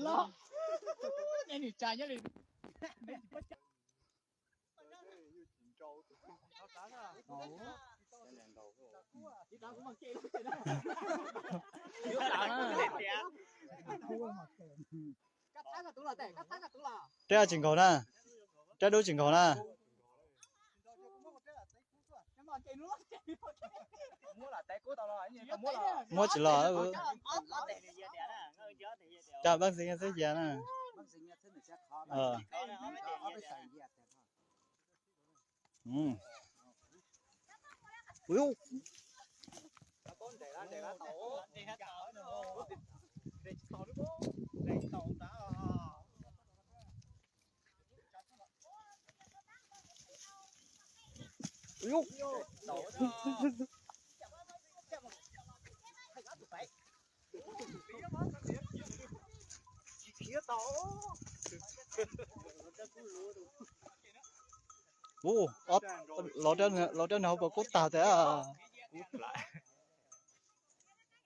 Los, nej nim tsa nyob li. Rab tsis nkaus na, rab dub tsis nkaus na. Muab tsis los. Coj Paj Xeeb xwb cia na. Ub, los rau nws hauv paus kub tag tiag.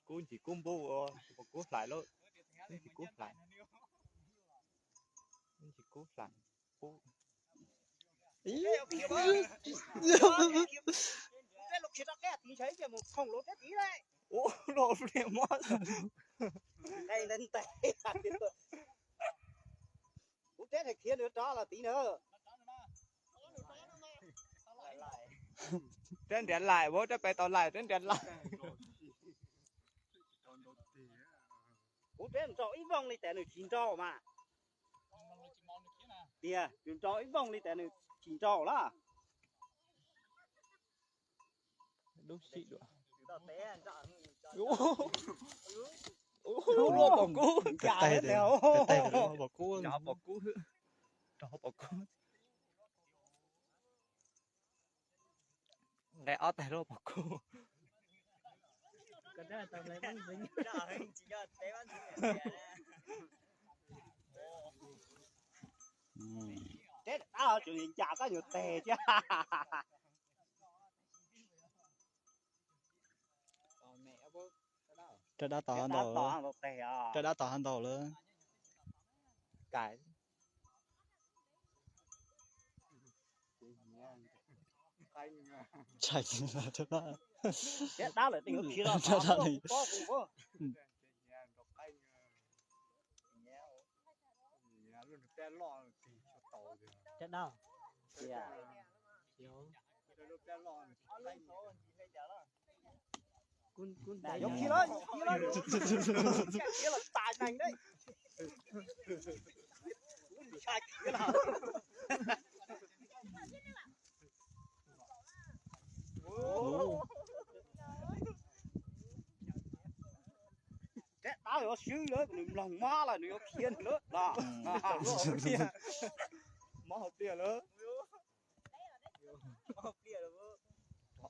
Kub ntsis kub npub, paus kub hlais lawm. Kub ntsis kub hlais, kub ntsis kub hlais, kub. Ua luaj pliag mob. Kuv teb hais khiav nws rov los tid na. Rab nrad laim, ua rab pem tau laim, rab nrad laim. Kuv teb nrau ib vooj li tas nws tsis nrau mas. Tias nws nrau ib vooj li tas nws tsis nrau lawm. Dub si dua. Ua luaj paus kub. Paus kub, rau paus kub. Nqe ob tag luaj paus kub. Teb dab tsuas ncas koj nyuag teg thiab. Rab dab tom hav ntau, rab dab tom hav ntau lawm. Ntshai rab dab. Rab dab lawm, rab dab. Rab dab yuav swb lawm, nws mloog mob lawm nws yuav khiav nws lawm los. Mob hauv pliaj lawm.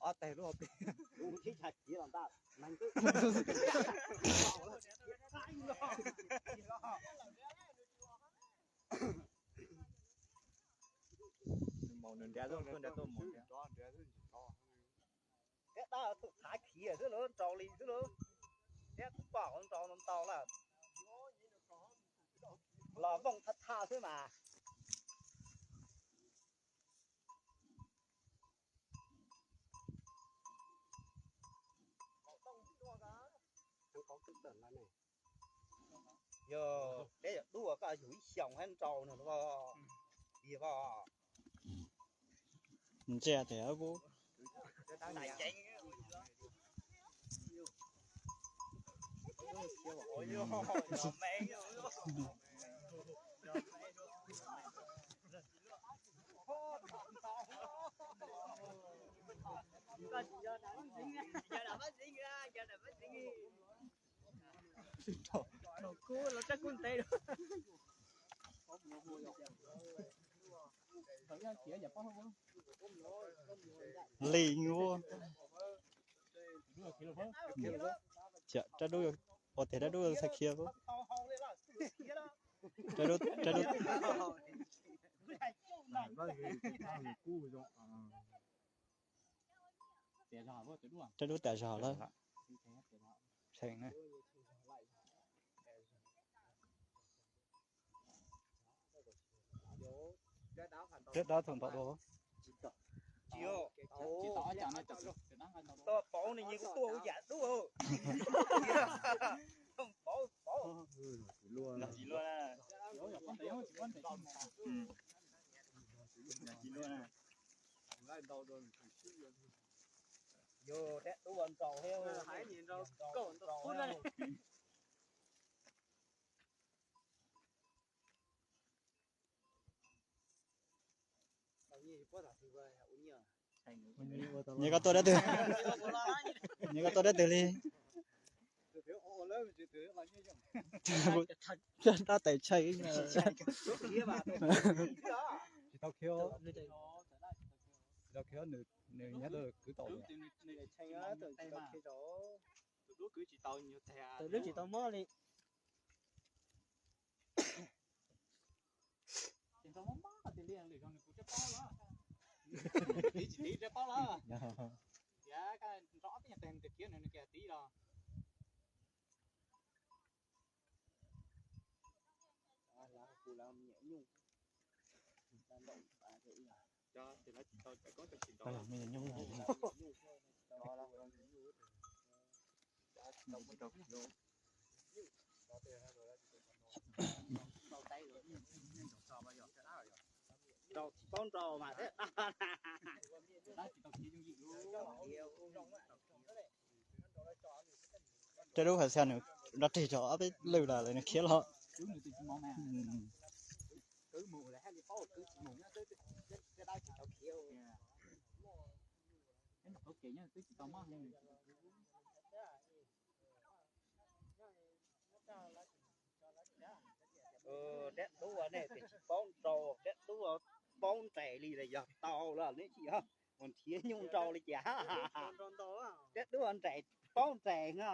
Ob teg lub hauv pliaj. Nws maus nws nrad, nws nrad tuaj maus nrad. Thiab dab tuaj khav khiav xwb lawm, nrau li xwb lawm. Thiab kuv pom hauv nrau ntau lawm. Los vooj thaj thaj xwb mas. Yog peb yog dua koj yug ib xyoos hab nrau no. Ntsia tias kuv Lim ua. Rab dub, ua tiag rab dub txhaj khiav. Rab dub, rab dub. Rab dub tas zog lawm. Rab dab thaum ntawd dua. Tsis tau, tsis tau, tsis tau, tsis tau. Pauv ne, nyias kuj tuaj ua yam dub. Pauv, pauv. Tsis luaj na. Tsis luaj na. Yog dab dub ua nraus thiab. Nyias koj tuaj dab twg? Nyias koj tuaj dab twg li? Dab tais tshaib. Tsis tau khiav, tsis tau khiav, nws nyob rau kwv tau. Tus dub kwv tsis tau, tus dub tsis tau mob li. Ces nrau mob mob tiag li, lwm zaus nws kuv tsis paub los. Tiv tsis tiv tsis paub los. Tias nrau ob peb nyuag teg nws tias khiav nws nws kiag tiv los. Rau tsis paub nrau mas thiab. Rab dub hais xyov nws nrov rig tso ob peb lwm los lawm nws khiav los. Dab dub ne tias tsis paub nrau, dab dub paub nres li los yog tau los neb tsis yog mus nrhiav nyuj nrau li cas. Dab dub nres, paub nres no.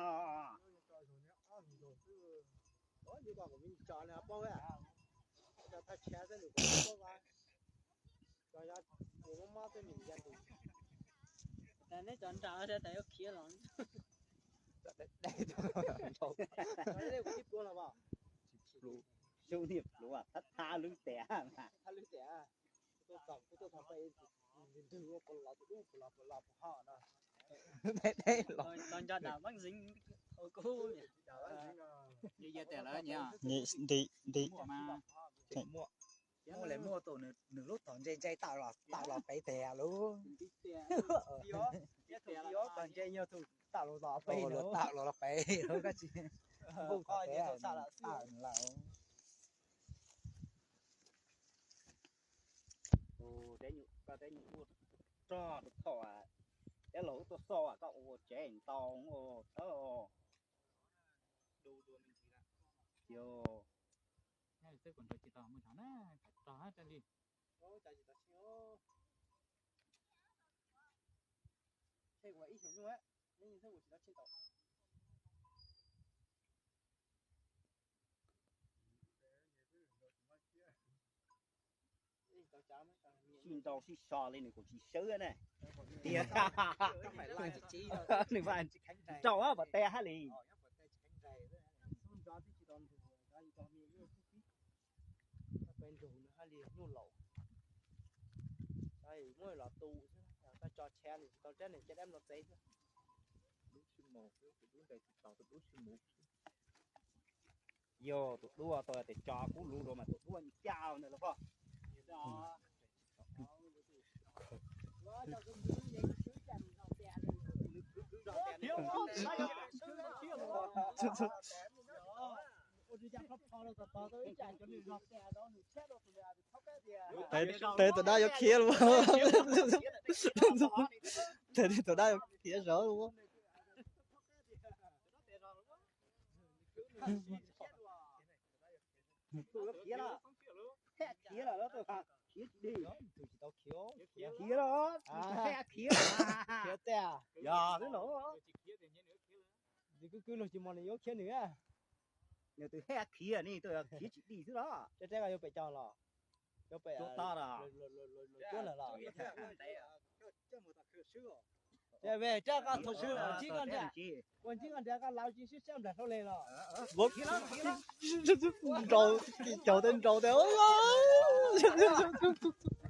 Neb cov nrau tas yuav khiav los. Sub niam pluav thab thab lub tes. Los nco dam mab ntxeev hauv kub. Nti nti. Muaj mas, muaj li muaj tus nws lub tog ntse ntse tawm los, tawm los pem tes lub. Tog ntse yog tus tawm los pem, tawm los pem lub kab tsis npuj tog tes tawm lawm. Koj teb nyuam ua rog rau thaum dab laug tuaj xauj koj ua tsev ntau ua thawb. Yog Sib nrau sib so li nws kuj tsis swb ne. Tiag, nws mas nrau pom tes hab li. Muab los tu xwb, koj tso tshav nws tsis tau rab nws caj dab no txev xwb. Yog tus duab tau tias tso kub lub rau mas tus duab ncaj ntawd los pog. Tes tus dab yuav khiav los. Tes tus dab yuav khiav zov los. Khiav los, khiav tsis dig. Khiav los, khiav, khiav. Yog xwb los. Nws kwv kwv lug tsis mos nws yuav khiav nws. Nws tus hej khiav ne, tus khiav tsis dig xwb los. Rab rab yuav pem cov los, yuav pem cuab lawm los. Rab koj thaum sib koj nrhiav, koj ntsib koj nrhiav koj laus tsis sib sab nplam hlau le los. Nrau, caug tej nrau tej. Tus, tus, tus, tus, tus.